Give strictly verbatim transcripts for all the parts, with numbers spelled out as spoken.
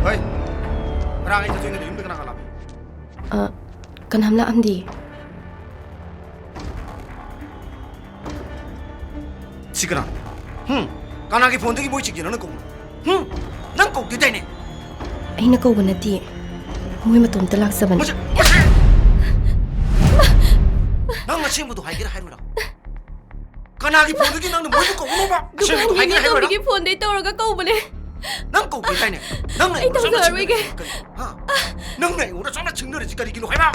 ꯍꯣꯏ, ꯉꯔꯥꯡ ꯑꯩ ꯆꯠꯇꯣꯏꯅꯦ, ꯌꯨꯝꯗ ꯀꯅꯥ ꯀꯅꯥ ꯂꯥꯛꯑꯝꯃꯤ? ꯑ, ꯀꯅꯥꯝ ꯂꯥꯛꯑꯝꯗꯤꯌꯦ꯫ ꯁꯤ ꯀꯅꯥ? ꯍꯨꯝ? ꯀꯅꯥꯒꯤ ꯐꯣꯟꯗꯒꯤ ꯃꯣꯏ ꯆꯤꯛꯀꯦ ꯅꯪꯅ ꯀꯧꯕ? ꯍꯨꯝ? ꯅꯪ ꯀꯧꯗꯦꯗꯥꯏꯅꯦ? ꯑꯩꯅ ꯀꯧꯕ ꯅꯠꯇꯤꯌꯦ꯫ ꯃꯣꯏ ꯃꯇꯣꯝꯇ ꯂꯥꯛꯆꯕꯅꯦ꯫ ꯃꯁꯤ, ꯃꯁꯤ! ꯅꯪ ꯑꯁꯦꯡꯕꯗꯣ ꯍꯥꯏꯒꯦꯔꯥ ꯍꯥꯏꯔꯣꯏꯔꯥ? ꯀꯅꯥꯒꯤ ꯐꯣꯟꯗꯒꯤ ꯅꯪꯅ ꯃꯣꯏꯕꯨ ꯀꯧꯕꯅꯣꯕ? ꯑꯁꯦꯡꯕꯗꯣ ꯗꯨꯀꯥꯟꯒꯤ ꯍꯥꯏꯒꯦꯔꯥ ꯍꯥꯏꯔꯣꯏꯔꯥ? ꯃꯤꯗꯨꯒꯤ ꯐꯣꯟꯗꯩ ꯇꯧꯔꯒ ꯀꯧꯕꯅꯦ꯫ ꯅꯪ ꯀꯧꯗꯦꯗꯥꯏꯅꯦ? ꯅꯪꯅ ꯑꯩ ꯑꯩꯉꯣꯟꯗ ꯁꯨꯝꯅ ꯇꯧꯖꯔꯔꯣꯏꯒꯦ꯫ ꯆꯤꯡꯅꯔꯤꯁꯤ ꯀꯔꯤ-, ꯍꯥ? ꯅꯪꯅ ꯑꯩꯉꯣꯟꯗ ꯁꯨꯝꯅ ꯆꯤꯡꯅꯔꯤꯁꯤ ꯀꯔꯤꯒꯤꯅꯣ ꯍꯥꯏꯕ?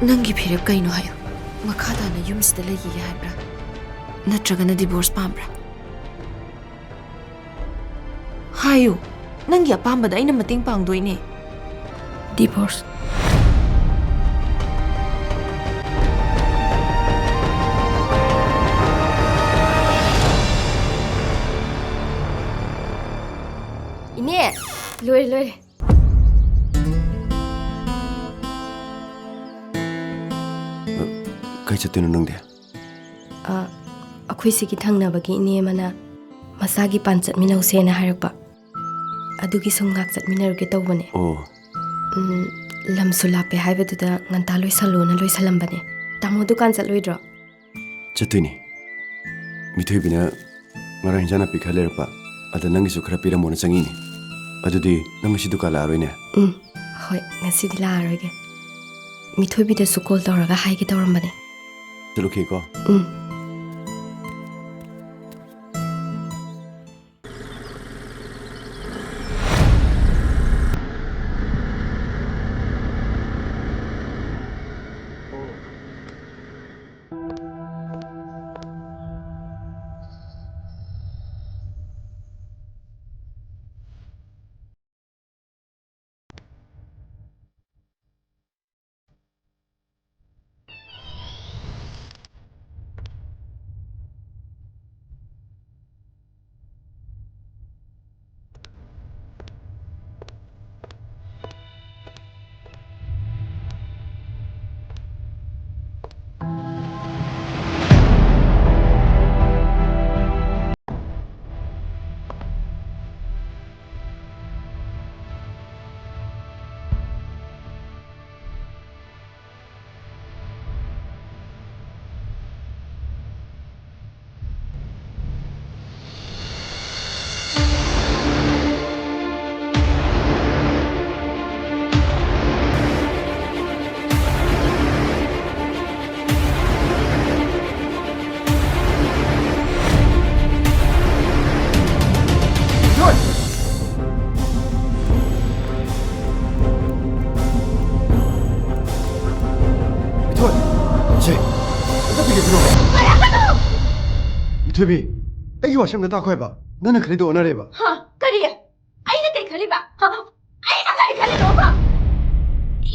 ꯅꯪꯒꯤ ꯐꯤꯔꯦꯞ ꯀꯩꯅꯣ ꯍꯥꯏꯌꯨ꯫ ꯃꯈꯥ ꯇꯥꯅ ꯌꯨꯝꯁꯤꯗ ꯂꯩꯈꯤꯒꯦ ꯍꯥꯏꯕ꯭ꯔꯥ? ꯅꯠꯇ꯭ꯔꯒꯅ divorce ꯄꯥꯝꯕ꯭ꯔꯥ? ꯍꯥꯏꯌꯨ, ꯅꯪꯒꯤ ꯑꯄꯥꯝꯕꯗ ꯑꯩꯅ ꯃꯇꯦꯡ ꯄꯥꯡꯗꯣꯏꯅꯦ꯫ Divorce꯫ ꯏꯅꯦ, ꯂꯣꯏꯔꯦ, ꯂꯣꯏꯔꯦ꯫ ꯀꯥꯏ ꯆꯠꯇꯣꯏꯅꯣ ꯅꯪꯗꯤ? ꯑ, ꯑꯩꯈꯣꯏ ꯁꯤꯒꯤ ꯊꯪꯅꯕꯒꯤ ꯏꯅꯦ ꯑꯃꯅ ꯃꯆꯥꯒꯤ ꯄꯥꯟ ꯆꯠꯃꯤꯟꯅꯧꯁꯦꯅ ꯍꯥꯏꯔꯛꯄ꯫ ꯑꯗꯨꯒꯤ ꯁꯨꯝ ꯉꯥꯛ ꯆꯠꯃꯤꯟꯅꯔꯨꯒꯦ ꯇꯧꯕꯅꯦ꯫ ꯑꯣ꯫ ꯎꯝ, ꯂꯝꯁꯨ ꯂꯥꯞꯄꯦ ꯍꯥꯏꯕꯗꯨꯗ ꯉꯟꯇꯥ ꯂꯣꯏꯁꯜꯂꯣꯅ ꯂꯣꯏꯁꯜꯂꯝꯕꯅꯦ꯫ ꯇꯥꯃꯣ ꯗꯨꯀꯥꯟ ꯆꯠꯂꯣꯏꯗ꯭ꯔꯣ? ꯆꯠꯇꯣꯏꯅꯦ꯫ ꯃꯤꯊꯣꯏꯕꯤꯅ ꯉꯔꯥꯡ ꯏꯟꯖꯥꯡ ꯅꯥꯄꯤ ꯈꯔ ꯂꯩꯔꯛꯄ, ꯑꯗ ꯅꯪꯒꯤꯁꯨ ꯈꯔ ꯄꯤꯔꯝꯃꯣꯅ ꯆꯪꯉꯤꯅꯦ꯫ ꯑꯗꯨꯗꯤ ꯅꯪ ꯉꯁꯤ ꯗꯨꯀꯥꯟ ꯂꯥꯛꯑꯔꯣꯏꯅꯦ? ꯎꯝ, ꯍꯣꯏ, ꯉꯁꯤꯗꯤ ꯂꯥꯛꯑꯔꯣꯏꯒꯦ꯫ ꯃꯤꯊꯣꯏꯕꯤꯗꯁꯨ call ꯇꯧꯔꯒ ꯍꯥꯏꯒꯦ ꯇꯧꯔꯝꯕꯅꯦ꯫ ꯆꯠꯂꯨꯈꯤꯒꯦꯀꯣ꯫ ꯎꯝ꯫ ꯆꯦ, ꯑꯝꯇ ꯄꯤꯒꯦ ꯄꯤꯔꯛꯑꯣ꯫ ꯃꯤꯊꯣꯏꯕꯤ, ꯑꯩꯒꯤ ꯋꯥꯁꯦ ꯑꯝꯇ ꯇꯥꯈꯣ ꯍꯥꯏꯕ꯫ ꯅꯪꯅ ꯈꯜꯂꯤꯗꯣ ꯑꯣꯟꯅꯔꯦꯕ꯫ ꯍꯥ? ꯀꯔꯤ? ꯑꯩꯅ ꯀꯩ ꯈꯜꯂꯤꯕ? ꯍꯥ? ꯑꯩꯅ ꯀꯔꯤ ꯈꯜꯂꯤꯅꯣꯕ?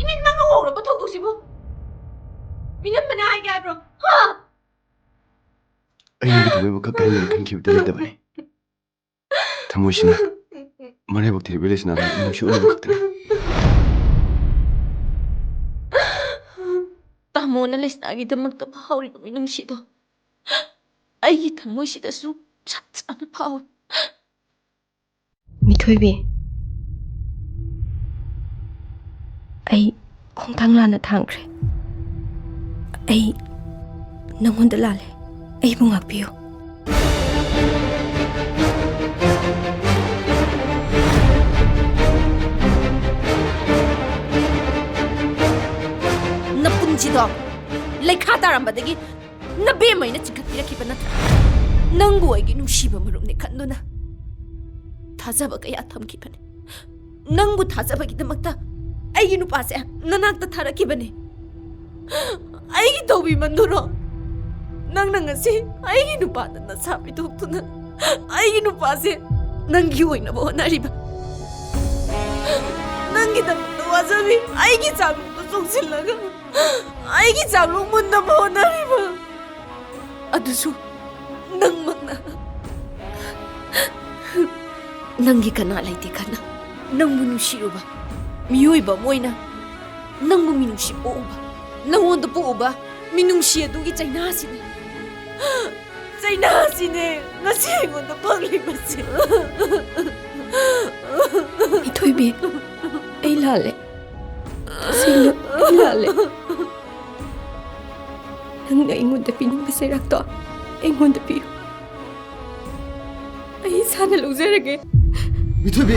ꯏꯃꯤꯠ ꯃꯃꯤꯠ ꯎꯔꯕ ꯊꯧꯗꯣꯛꯁꯤꯕꯨ? ꯃꯤꯅꯝꯕꯅ ꯍꯥꯏꯒꯦ ꯍꯥꯏꯕ꯭ꯔꯣ? ꯍꯥ? ꯑꯩ ꯅꯪꯒꯤ ꯊꯃꯣꯏꯕꯨ ꯀꯛꯀꯅꯤꯅ ꯈꯟꯈꯤꯕꯗꯤ ꯂꯩꯇꯕꯅꯤ꯫ ꯊꯃꯣꯏꯁꯤꯅ ꯃꯔꯥꯏꯕꯛ ꯊꯤꯔꯤꯕ ꯂꯩꯁꯅꯥꯗ ꯅꯨꯡꯁꯤ ꯎꯠꯅꯕ ꯈꯛꯇꯅꯤ꯫ ꯇꯥꯃꯣꯅ ꯂꯩꯁꯅꯥꯒꯤꯗꯃꯛꯇ ꯐꯥꯎꯔꯤꯕ ꯃꯤꯅꯨꯡꯁꯤꯗꯣ ꯑꯩꯒꯤ ꯊꯃꯣꯏꯁꯤꯗꯁꯨ ꯆꯞ ꯆꯥꯅ ꯐꯥꯎꯏ꯫ ꯃꯤꯊꯣꯏꯕꯤ, ꯑꯩ ꯈꯣꯡꯊꯥꯡ ꯂꯥꯟꯅ ꯊꯥꯡꯈ꯭ꯔꯦ꯫ ꯑꯩ ꯅꯪꯉꯣꯟꯗ ꯂꯥꯜꯂꯦ꯫ ꯑꯩꯕꯨ ꯉꯥꯛꯄꯤꯌꯨ꯫ ꯅꯄꯨꯟꯁꯤꯗꯣ ꯂꯩꯈꯥ ꯇꯥꯔꯝꯕꯗꯒꯤ ꯅꯕꯦꯝꯃ ꯑꯩꯅ ꯆꯤꯡꯈꯠꯄꯤꯔꯛꯈꯤꯕ ꯅꯠꯇ꯭ꯔꯥ? ꯅꯪꯕꯨ ꯑꯩꯒꯤ ꯅꯨꯡꯁꯤꯕ ꯃꯔꯨꯞꯅꯤ ꯈꯟꯗꯨꯅ ꯊꯥꯖꯕ ꯀꯌꯥ ꯊꯝꯈꯤꯕꯅꯤ꯫ ꯅꯪꯕꯨ ꯊꯥꯖꯕꯒꯤꯗꯃꯛꯇ ꯑꯩꯒꯤ ꯅꯨꯄꯥꯁꯦ ꯅꯅꯥꯛꯇ ꯊꯥꯔꯛꯈꯤꯕꯅꯤ꯫ ꯑꯩꯒꯤ ꯇꯧꯕꯤꯃꯟꯗꯨꯔꯣ? ꯅꯪꯅ ꯉꯁꯤ ꯑꯩꯒꯤ ꯅꯨꯄꯥꯗ ꯅꯁꯥ ꯄꯤꯊꯣꯛꯇꯨꯅ ꯑꯩꯒꯤ ꯅꯨꯄꯥꯁꯦ ꯅꯪꯒꯤ ꯑꯣꯏꯅꯕ ꯍꯣꯠꯅꯔꯤꯕ? ꯅꯪꯒꯤꯗꯃꯛꯇ ꯋꯥꯖꯕꯤ ꯑꯩꯒꯤ ꯆꯥꯛꯂꯨꯛꯇ ꯆꯣꯡꯁꯤꯜꯂꯒ ꯑꯩꯒꯤ ꯆꯥꯛꯂꯨꯛ ꯃꯨꯟꯅꯕ ꯍꯣꯠꯅꯔꯤꯕ ꯑꯗꯨꯁꯨ ꯅꯪꯃꯛꯅ꯫ ꯅꯪꯒꯤ ꯀꯅꯥ ꯂꯩꯇꯦ ꯈꯟꯅ ꯅꯪꯕꯨ ꯅꯨꯡꯁꯤꯔꯨꯕ ꯃꯤꯑꯣꯏꯕ ꯑꯃ ꯑꯣꯏꯅ ꯅꯪꯕꯨ ꯃꯤꯅꯨꯡꯁꯤ ꯄꯣꯛꯎꯕ, ꯅꯪꯉꯣꯟꯗ ꯄꯣꯛꯎꯕ ꯃꯤꯅꯨꯡꯁꯤ ꯑꯗꯨꯒꯤ ꯆꯩꯅꯥꯁꯤꯅꯤ꯫ ꯆꯩꯅꯥꯁꯤꯅꯦ ꯉꯁꯤ ꯑꯩꯉꯣꯟꯗ ꯐꯪꯂꯤꯕꯁꯦ꯫ ꯏꯊꯣꯏꯕꯤ, ꯑꯩ ꯂꯥꯜꯂꯦ꯫ ꯇꯁꯦꯡꯅ ꯑꯩ ꯂꯥꯜꯂꯦ꯫ ꯅꯪꯅ ꯑꯩꯉꯣꯟꯗ ꯄꯤꯅꯤꯡꯕ ꯆꯩꯔꯥꯛꯇꯣ ꯑꯩꯉꯣꯟꯗ ꯄꯤꯌꯨ꯫ ꯑꯩ ꯏꯁꯥꯅ ꯂꯧꯖꯔꯒꯦ꯫ ꯃꯤꯊꯣꯏꯕꯤ!